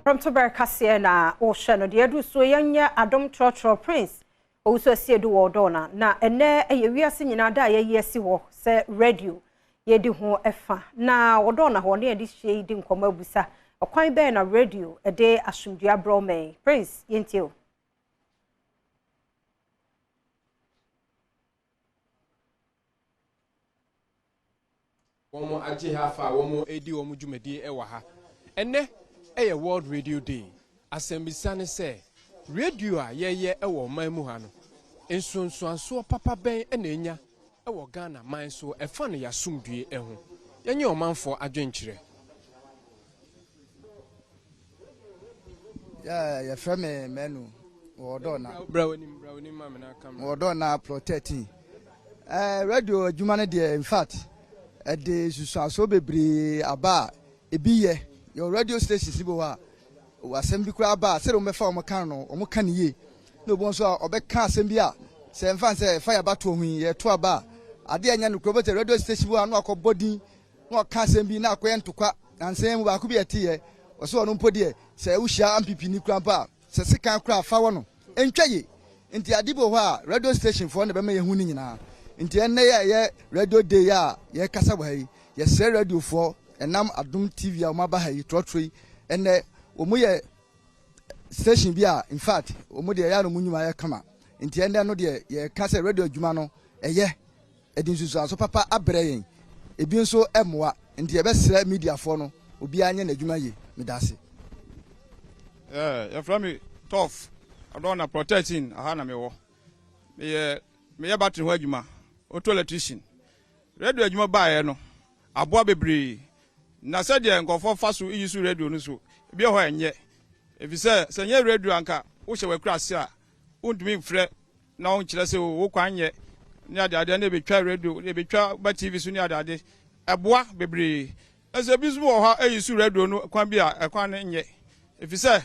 Prɔmtoberɛ kaseɛ na wohwɛ no deɛ adu so yɛnyɛ adom trɔtrɔ Prince Owusu Asiedu wɔ Ɔdɔɔna na ɛnɛ ɛyɛ wiase nyinaa da a yɛayi asi hɔ sɛ radio yɛdi ho ɛfa na Ɔdɔɔna hɔ ne yɛde hyia yi di nkɔmmɔ abusa ɔkwan bɛn na radio ɛde asomdwoeɛ abrɛ ɔman yi. Prince yɛntie o. Wɔn agye ha afa a wɔn redi wɔn dwumadie wɔ ha. Ɛnnɛ yɛ World Radio Day. Asɛmmisa ne sɛ, radio a yɛyɛ wɔ ɔman mu ha no, nsunsuansoɔ papa bɛn na ɛnya wɔ Ghana man so ɛfa no y'asomdwie ho? Yɛnyɛ ɔmanfoɔ adwenkyerɛ. Yeah, yɛfrɛ me Manu wɔ Ɔdɔɔna. Bra w'anim, bra w'anim ma me na ka. Wɔ Ɔdɔɔna plot 13. Eh, radio adwuma no deɛ in fact ɛde nsusuansoɔ bebree aba a ebi yɛ. Yɛwɔ radio stations bi wɔ hɔ a asɛm bi koraa ba a sɛdeɛ wɔbɛfa wɔn ka no wɔn ka no yie. Na obi nso a ɔbɛka asɛm bi a sɛ mfa sɛ ɛfa yɛ abatoɔ ho yi yɛto aba a adeɛ ɛnyɛ no korɔ bɛtɛ radio station bi wɔ hɔ a na wakɔbɔ din na ɔka asɛm bi na akɔyɛ ntokwa. Nansa yi mu baako bi a ɛteeɛ, ɔsɛ ɔno mpo deɛ sɛ wohyia ampp koraa mpo a, sɛ sekan koraa fa wɔ no, ɛntwa yie. Nti ade bi wɔ hɔ a radio station foɔ na bɛma yɛhu ne nyinaa. Nti ɛnnɛ yi a ɛyɛ radio day yi a yɛrekasa wɔ ha yi, yɛsrɛ radio foɔ ɛnam Adom TV a wɔn aba ha yi, trɔtrɔ yi, ɛnnɛ wɔn yɛ station bi a in fact wɔn deɛ ɛyɛ a na wɔn nnwuma yɛ kama. Nti ɛnnɛ no deɛ yɛreka sɛ radio adwuma no ɛyɛ. Ɛde nsunsuanso papa abrɛ yɛn, ebi nso mmoa, nti yɛbɛsrɛ mediafoɔ no obiara nyɛ n'adwuma yie. Medase. Yeah, yɛfrɛ me Toff Adɔna plot 13 aha na mewɔ. Meyɛ meyɛ battery ho adwuma, auto electrician. Radio adwuma baeɛ no, aboa bebree. Na sɛdeɛ nkurɔfoɔ fa so yi so radio no so, ebi wɔ hɔ a ɛnyɛ. Efisɛ sɛ ɛnyɛ radio anka wohyɛ w'akuraase a, wontumi mfrɛ na ɔnkyerɛ sɛ wo kwan nyɛ ne adeade na ebetwa radio na ebetwa ba TV so ne adeade ɛboa bebree na sɛ ebi nso wɔ hɔ a eyi so radio no kwan bi a ɛkwan no nyɛ efisɛ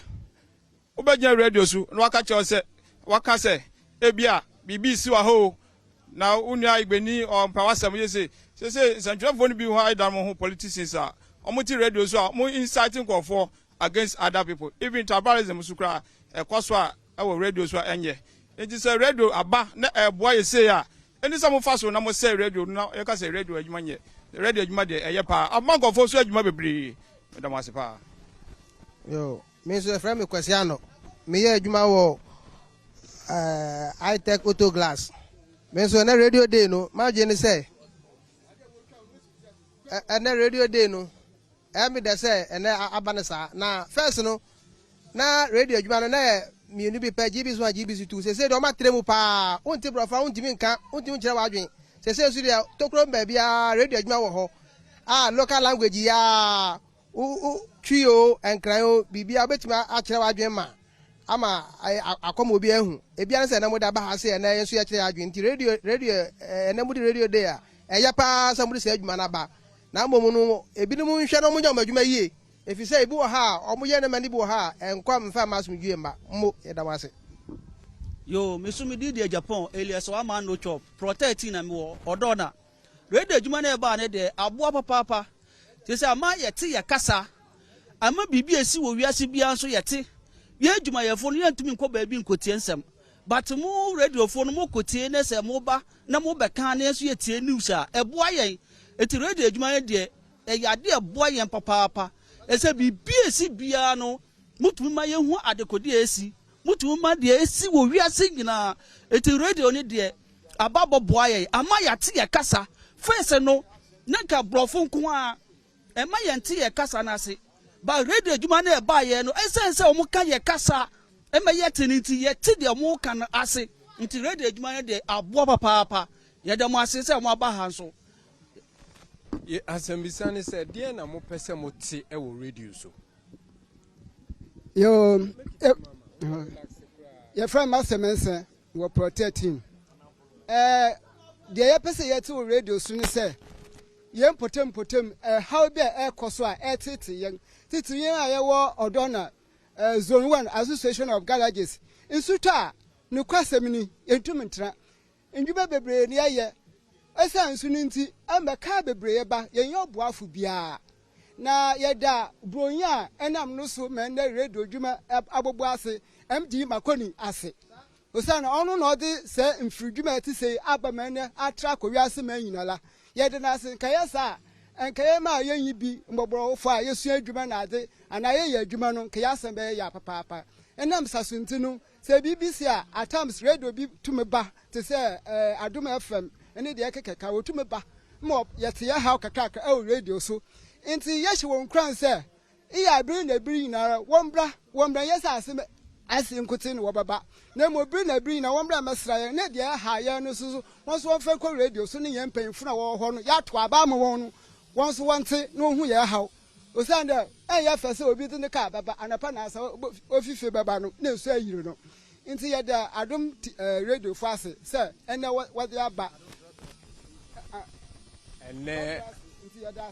wobɛgyina radio so na waka kyerɛ sɛ waka sɛ ebi a biribi si wɔ hɔ o na wo nua igbeni ɔmpa w'asɛm yɛ se sese nsɛntwerɛfoɔ no bi hɔ ayɛ dan mo ho politicians a wɔn te radio so a wɔn incite nkurɔfoɔ against other people even tribalism so koraa ɛkɔ so a wɔ radio so a ɛnyɛ. Enti sɛ radio aba na ɛreboa yɛ sei a, ɛne sɛ mofa so na mosɛe radio no na yɛka sɛ radio adwuma nyɛ. Radio adwuma deɛ ɛyɛ paa. Ama nkurɔfoɔ nso adwuma bebree. Meda mo ase paa. Yo, me nso yɛfrɛ me Kwasi Ano. Meyɛ adwuma wɔ uh, Itech Auto Glass. Me nso ɛnɛ radio day no, m'adwene ne sɛ ɛnɛ radio day no, Ɛyɛ me dɛ sɛ ɛnnɛ aba no saa. Na first no, na radio adwuma no na yɛ mmienu bi pɛ, GBC 1, GBC 2. Seesei deɛ wɔatrɛ mu paa. Wonte borɔfo a, wontumi nka, wontumi nkyerɛ w'adwene. Seesei nso deɛ, tokuro mu baabiara radio adwuma wɔ hɔ a local language yi ara, wo, wo, Twi o, Nkran o, biribiara wobɛtumi akyerɛ w'adwene ma ama akɔ ma obiara ahu. Ebia ne sɛ ɛnnɛ mode aba ha sɛ ɛnnɛ yɛn nso yɛkyerɛ yɛn adwene. Nti radio, radio, ɛnnɛ mode radio day a, ɛyɛ paa sɛ mode saa adwuma no aba. Na mmom no, ebinom nhwɛ na wɔnyɛ wɔn adwuma yie, ɛfiri sɛ ebi wɔ ha a, wɔyɛ nneɛma no bi wɔ ha a, ɛnkɔ mfa mma asomdwoeɛ mma. Mo, yɛda mo ase. Yoo me so me din deɛ Japan alias one man no chop plot 13 na me wɔ ɔdɔ na radio adwuma no ɛbaa no deɛ aboa papaapa te sɛ ama yɛte yɛ kasa ama biribi a ɛsi wɔ wiase biara nso yɛte yɛ adwumayɛfoɔ no yɛntumi nkɔ baabi nkɔtie nsɛm But mo radio foɔ no mo kɔ tie ne sɛ mo ba na mo bɛ ka ne nso yɛ tie news a ɛboa yɛn eti radio adwuma no deɛ ɛyɛ adeɛ ɛboa yɛn papaapa ɛsɛ biribi esi biara no mo tumi ma yɛn hu adekodeɛ esi mo tumi ma deɛ esi wɔ wiase nyinaa eti radio no deɛ aba bɔ boa yɛn ama yɛate yɛ kasa first no ne nka borɔfo nko ara Ɛmma yɛnte yɛn kasa no ase. But radio adwuma no a ɛbaeɛ no, ɛsiane sɛ wɔka yɛn kasa ma yɛte no nti, yɛte deɛ wɔka no ase. Nti radio adwuma no deɛ, aboa papaapa. Yɛda mo ase sɛ moaba ha nso. Yɛ asɛmbisa ne sɛ, deɛn na mopɛ sɛ mote wɔ radio so? Yoo, yɛfrɛ me Asɛmɛnsɛ wɔ Plot 13. Ɛɛ, deɛ yɛpɛ sɛ yɛte wɔ radio so ne sɛ, Yɛn mpɔtam mpɔtam ɛhaw bi a ɛrekɔ so a ɛreteetee yɛn, titiriw yɛn a yɛwɔ Ɔdɔ na Zone One Association of Garages, nsu tɔ a, nokwasɛm ni, yentumi ntena. Nnwuma bebree na yɛyɛ. Esiane nsu no nti, ɛma kaa bebree ba, yɛnnya ɔboafo biara. Na yɛda Buronyi a ɛnam no so ma ndɛ radio dwuma abɔbɔ ase, MD Makoni ase. Osiandɛ ɔno na ɔdze sɛɛ mfirdwuma a ɛtse sei aba ma ndɛ atra akɔ wiase man nyinara. Yɛda no ase. Nka yɛ saa a, nka yɛn a yennyi bi, mbɔborɔwfo a yesua edwuma na adze anaa yɛyɛ edwuma no, nka y'asɛm bɛyɛ yaw papaapa. Enam saso ntsi no, sɛ biribi si a, at times radio bi tumi ba te sɛ Adom FM ne deɛ ɛkekeka, wɔtumi ba ma yɛte yɛn haw kakrakra wɔ radio so. Ntsi yɛhyɛ wɔn nkuran sɛ Eyɛ a bere na bere nyinara wɔmbra, wɔmbra nnyɛ sɛ asɛm asi nkotsee na wɔbɛba, na mbom bere na bere nyinaa wɔmbra mbɛsera hɛn, na deɛ ɛha yɛn no nso so, wɔn nso wɔmfa nkɔ radio so ne yɛn mpanyimfo no a wɔwɔ hɔ no, yɛato aba ama wɔn no, wɔn nso wɔnte na wɔnhu yɛn haw. Osiandɛ ɛnyɛ fɛ sɛ obi dze ne kaa bɛba anɔpa nnansa ofi fie bɛba no na nsu ayiri no. Ntsi yɛda Adom radiofo ase sɛ ɛnnɛ wɔdze aba. Ɛnnɛ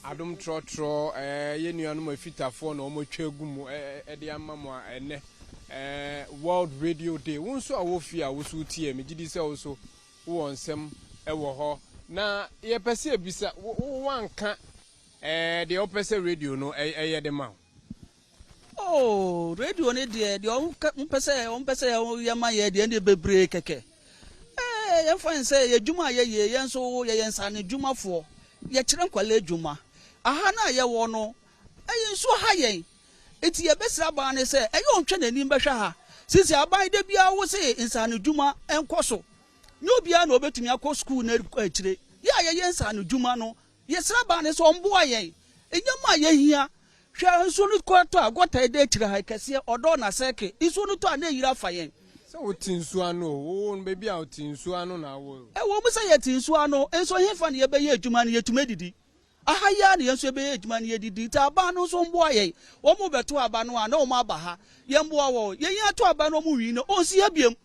Adom trɔtrɔ yɛn nuanom afitafoɔ na wɔatwa agu mu de ama mo a ɛnnɛ World Radio Day. Wo nso a wɔ fie a wo nso wotie, megye di sɛ wo nso wowɔ nsɛm wɔ hɔ. Na yɛpɛ sɛ yɛbisa, woanka deɛ wopɛ sɛ radio no yɛ de ma wo? Oh, radio no deɛ, deɛ wɔpɛ sɛ wɔpɛ sɛ yɛ ma yɛ deɛ ɛndeɛ bebree kɛkɛ. Ɛɛ, yɛmfa n sɛ yɛ adwuma a yɛyɛ, yɛn nso yɛyɛ nsaano adwumafoɔ, yɛkyerɛ nkwadaa adwuma. Aha no a yɛwɔ no, ɛyɛ nsuo ha yɛn. Nti yɛbɛsrɛ aban no sɛ ɛyɛ ɔntwɛ n'anim bɛhwɛ ha. Sisi aban da biara wo se nsaano adwuma nkɔ so. Nyɛ obiara na ɔbɛtumi akɔ sukuu na akyire. Yɛ a yɛyɛ nsaano adwuma no, Yɛsrɛ aban no sɛ ɔmboa yɛn nneɛma a yɛhia. Hwɛ nsuo no kɔ tɔ a gɔta ɛda akyire ha kɛseɛ ɔdɔ na sɛke nsuo no tɔ a na ayiri afa yɛn. Sɛ wote nsuo ano o, wo no baabi a wote nsuo ano na wowɔ o. Ɛwɔ mu sɛ yɛte nsuo ano nso hefa na yɛbɛyɛ adwuma no yɛtumi adidi? Aha yi ara na yɛn nso yɛbɛyɛ adwuma no yɛdidi nti aban no nso mboa yɛn. Wɔn rebɛto aba no a na wɔn aba ha yɛmboa wɔn. Yɛn ato aba no wɔn nwi no ɔnsi ha biom.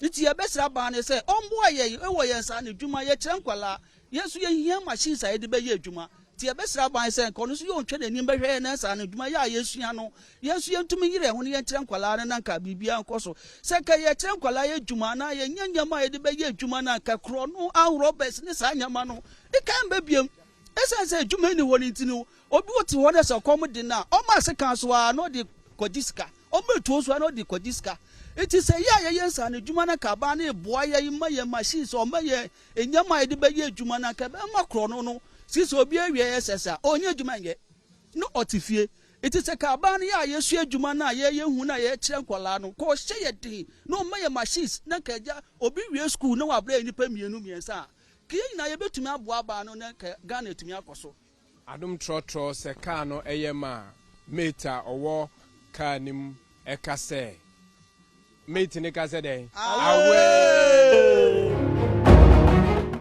Nti yɛbɛsrɛ aban no sɛ ɔmboa yɛn wɔ yɛn nsa ano adwuma yɛkyerɛ nkwadaa Yɛn nso yɛhia machines a yɛde bɛyɛ adwuma. Nti yɛbɛsrɛ aban sɛ nka ɔno nso yɛ ɔntwa n'anim bɛhwɛ yɛn na saa no adwuma yɛ a yɛsua no, yɛn nso yɛntumi nyere yɛn ho na yɛnkyerɛ nkwadaa no na nka biribiara nkɔ so. Sɛ nka yɛkyerɛ nkwadaa yɛ adwuma anaa yɛnya nneɛma a yɛde bɛyɛ adwuma no a, nka korɔno, armed robbers ne saa nneɛma no, nka ɛmma biom. Ɛsiane sɛ adwuma nni hɔ no nti no, obi te hɔ na sɛ ɔkɔm de no a, ɔma sekan so ara na ɔde kɔgye sika. Ɔma tuo so ara na ɔde kɔgye sika. Nti sɛ yɛ a yɛyɛ nsaanodwuma no nka aban no reboa yɛn ma yɛn machines, ɔma yɛn Nneɛma a yɛde bɛyɛ adwuma no anka ɛbɛma korɔno no si sɛ obi awie SS a, ɔnyɛ adwuma nyɛ na ɔte fie. Nti sɛ ka aban no yɛ a yɛsua adwuma no a yɛyɛ hu no a yɛkyerɛ nkwadaa no, ka ɔhyɛ yɛ den na ɔma yɛ machines na nka agya obi wie sukuu na wabrɛ yɛ nnipa mmienu mmiɛnsa a, ka yɛn nyinaa yɛbɛtumi aboa aban no na nka Ghana atumi akɔ so. Adom trɔtrɔ sɛ kaa no yɛ ma a, mate a ɔwɔ kaa no mu ka sɛ, Mate no ka sɛ dɛn? Away!